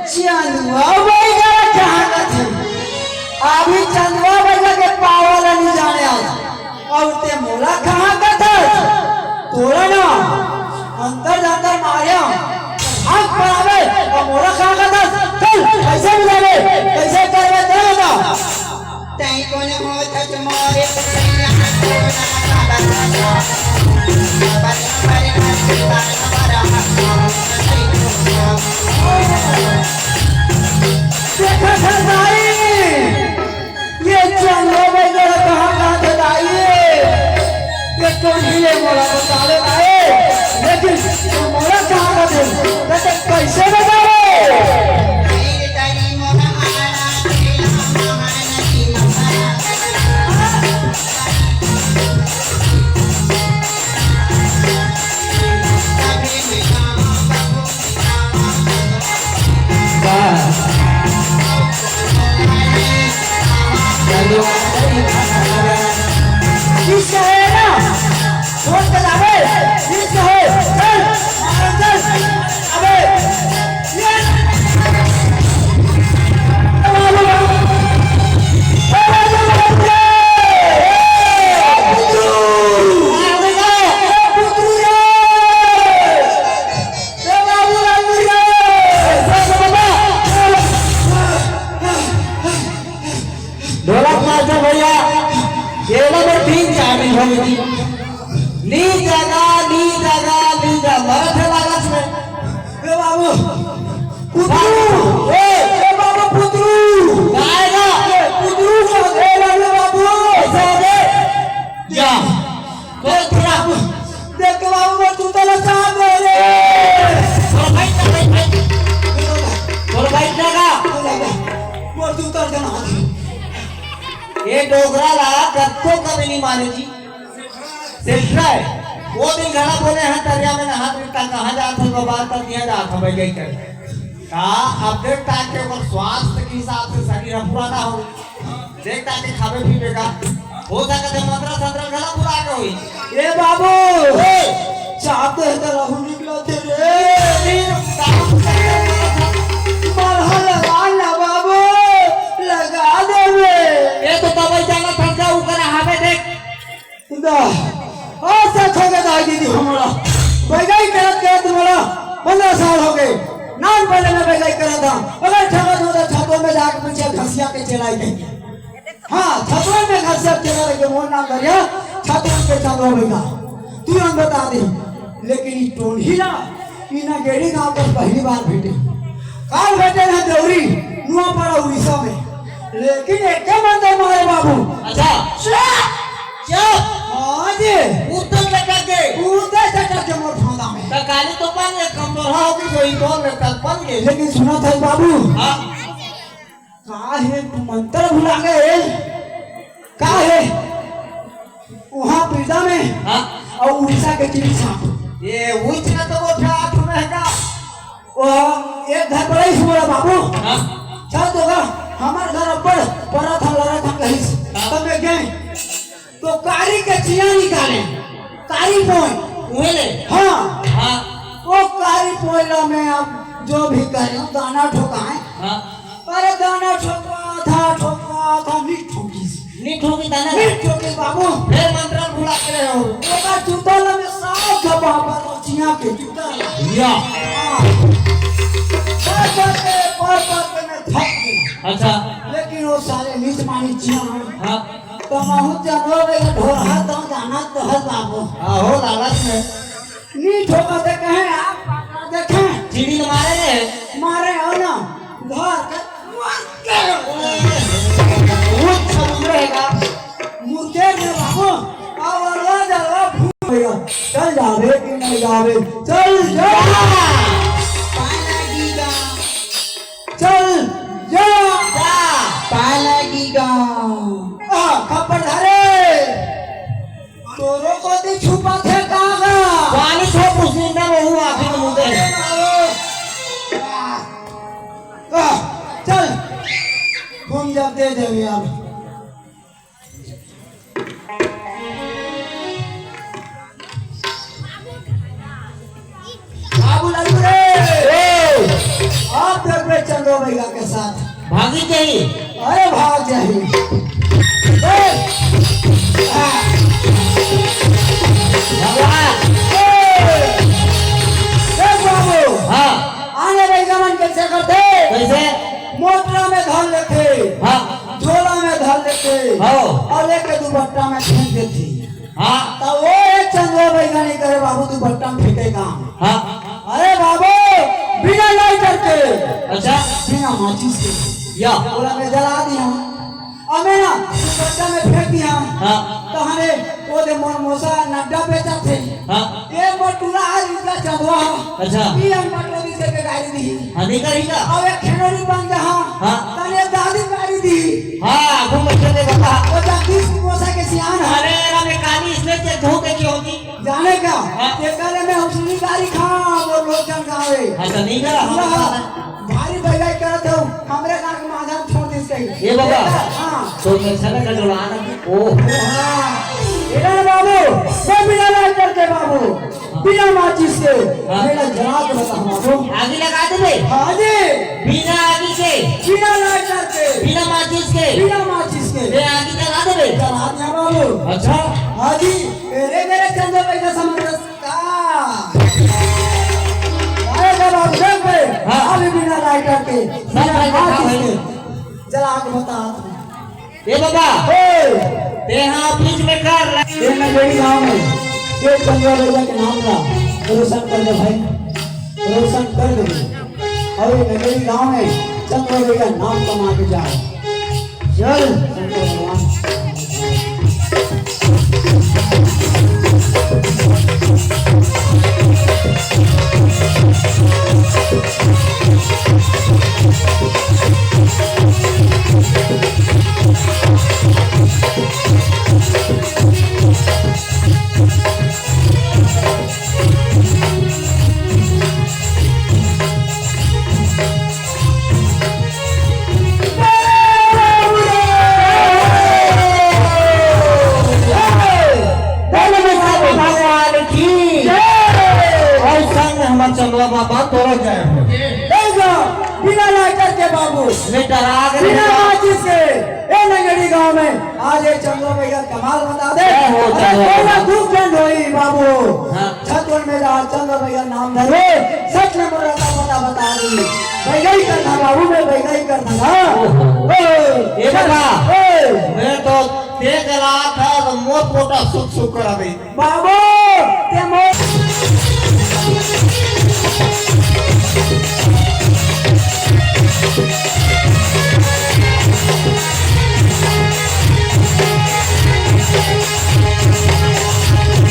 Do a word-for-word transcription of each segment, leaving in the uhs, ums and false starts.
चंदवा बइगा कहाँ कथे? अभी चंदवा बइगा के पावल नहीं जाने आज। अउ ते मोला कहाँ कथस? तोला ना अंतर जांतर मारिया। हाथ पर आवे अउ मोला कहाँ कथस? चल, कैसे बुलावे? कैसे करवे? चल बता। तई कोन होत हस मोरे सैया? देखा था दाई, ये चंदवा बइगा कहाँ कहाँ थे दाई? ये टोंटी ले मोला बता ले दाई, लेकिन मोला कहाँ कहाँ थे? तो कैसे बतावे? ढोलक मास्टर भैया, ये नंबर तीन चार दिन हो गई। नी जाना, नी जाना, नी जाना, मरत है लालच में। ए बाबू, पुतरू, ए, ए बाबू, पुतरू। गाएगा। ए, पुतरू को दे ना रे बाबू। ऐसा हो गए। या। कोई तेरा देख के बाबू, मोर जूता ला साफ दे रे। तोर भाई का, भाई, भाई। तोर भाई का। मोर जूता ला ना। ये डोकरा ला कतको कभी नहीं माने जी। सेठ है। वो दिन घड़ा बोले हैं, तरिया में नहा, कहाँ जात हो बाबा, तब यहाँ जात हो भाई, गई कर। का अपडेट ताकि ओकर स्वास्थ्य के हिसाब से शरीर ह पुराना हो। देख ताकि खाबे पीबे का। हो सकत है मंत्र तंत्र घला पुरा के होई। ए बाबू, ए! चाहते हैं तो लहू निकलते रे। ए, वीर, काम करते हैं। मरहा लगा ना बाबू, लगा दे रे। ए तो दवाई जाना था, जा ऊपर हावे देख। दा, आज तक हो गया दाई दीदी हमारा। बैगाई करत करत मोला पन्द्रह साल हो गए। नान पहले मैं बैगाई करत था। अगर ठगत होता छतों में जाके पीछे घसिया के चलाई गई। हाँ, छतों में घसिया के चला गई, मोर नाम दरिया, छतों के छतों बैगा। तुरंत बता दे। लेकिन ये टोंढी ना, इना गेड़ी गांव पर पहली बार भेटे। काल भेटे ना देवरी, नुआपाड़ा उड़ीसा में। लेकिन एके मंतर मारे बाबू। अच्छा। चुप! चुप! हाँ जी। उत्तर लटक गए। उत्तर लटक के मोर फांदा में। तो काली तो बन गए, कमजोर हो गई, तो इनको लटक बन गए। लेकिन सुना था बाबू। हाँ। का है तू मंतर भुला गए? का है? वहाँ पीड़ा में हाँ। और उड़ीसा के चिड़ी सांप। ये उच न तो वो था आठ में का। वो एक घर पर ही सुमरा बाबू। हाँ। चल तो गा, हमार घर ऊपर परा था, लड़ा था कहीं से। हाँ। तब मैं गए, तो कारी के चिया निकाले, कारी पोय। उहे ले? हाँ। हाँ। वो कारी पोय ला मैं अब जो भी करूँ, दाना ठोकाए। हाँ। अरे दाना ठोका था, ठोका था, नहीं ठोकी। नहीं ठोकी था ना? नहीं ठोकी बाबू। फिर मंत्र भुला के रहे हो। ओकर जूता ला में साफ धपा पर चिया के जूता ला। या। हाँ। पर पर के, पर पर के मैं थक गया। अच्छा। लेकिन वो साले नीच मानी चिया। हाँ। तो महू चलो रे ढोरहा तो जाना तो है बाबू। आहो लालच में। नी ठोका से कहे आप पापा देखे। चिड़ी मारे रे। मारे हो ना। घर के। वो समुद्र है का? मुर्गे ने बाबू। अब अल्लाह जल्लाह भूल गया। चल जावे कि नहीं जावे? चल जा। पाला गीगा। चल जा। जा। पाला गीगा। आ, खप्पर धारे। तोरो को दी छुपा थे कागा। पानी छो पुसनी ना वहू आखिर मुदे। आ, चल। घूम जा दे दे यार। बाबू लालू रे। ए! आ देखबे चंदो भैया के साथ। भागी जाही। अरे भाग जाही। ए! हाँ। भगवान। ए! ए बाबू। हाँ। आने भैया मन कैसे करथे? कैसे? मोटरा में धर लेथे। हाँ। झोला में धर लेथे। हाँ। अउ लेके दुपट्टा में फेंक देथे। हाँ। त ओ एक चंदवा बैगनी करे बाबू, दुपट्टा में फेंके काम। हाँ। अरे बाबू, बिना लाइटर के। अच्छा। बिना माचिस के। या। ओला मैं जला दिहा। अउ मैं ना दुपट्टा में फेंक दिहा। हाँ। त हने ओ दे मोर मोसा नड्डा बेचथे। हाँ। ए मोर टूरा आज इतना चंदवा। अच्छा। ई अनपढ़ लोग इसे के गाड़ी दी। हाँ, नहीं करेगा। अउ एक खेनोरी बन जा, हाँ। हाँ। तने दादी गाड़ी दी। हाँ, घूम बच्चे ने बता। ओ जगदीश मोसा के सियान है। अरे, अरे, मैं काली इसने ते धो के की होती। जाने का? हाँ। ये करे मैं हुसनी गाड़ी खा, वो लोग जन गावे। हाँ, तो नहीं करा, हम हाँ। बता। भारी बजाई करत हो, हमरे नाक में आधा छोड़ दिस कहीं। ये बाबा। हाँ। तो मैं छले का जोड़ा ना। ओ। हाँ। इधर बाबू, मैं बिना लाइटर के बाबू। बिना माचिस के। हाँ। मेरा जला के बता बाबू। आगी लगा देबे? हाँ जी। बिना आगी के? बिना लाइटर के। बिना माचिस के? बिना माचिस के। ये आगी जला देबे? जला दिया बाबू। अच्छा। हाँ जी। मेरे, मेरे चंदो भाई का समझ का? अरे जब आप देख बे, हाँ। अभी बिना लाइटर के, सब बिना लाइटर माचिस हाँ भाई। के। जला के बता। ए बाबा, ए! तेहा बीच में कर। ए नगेड़ी गांव में, ए चंद्रा भैया के नाम ला रोशन कर दे भाई, रोशन कर दे। अउ ए नगेड़ी गांव में चंद्रा भैया नाम कमा के जाए। चल, शंकर भगवान। भगवान की जय। अउ संग हमर चंदवा बाबा तोरो जय हो। जय हो। बिना लाइटर के बाबू। बिना माचिस के। ए नगेड़ी गांव में आज ये चंदो भैया कमाल बता दे। जय हो, अरे जय हो। कोई दुख जन होई बाबू। हाँ। छतवन में जा चंदो भैया नाम धरे। सच में मोर रता पता बता दी। बैगई करना बाबू, मैं बैगई करना ना। ओहो। ए बाबा। ए। मैं तो ते जला था तो मोर पोटा सुख सुख करा दे। बाबू, ते मोर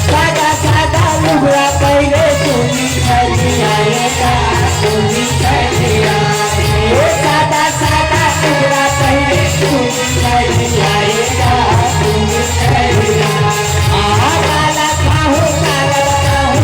सादा सादा लुगड़ा पहिरे चुन्नी छड़ी आए का, चुन्नी छड़ी आए। सादा सादा लुगड़ा पहिरे चुन्नी छड़ी आए का, चुन्नी छड़ी आए। आहा, काला खाहू, काला खाहू,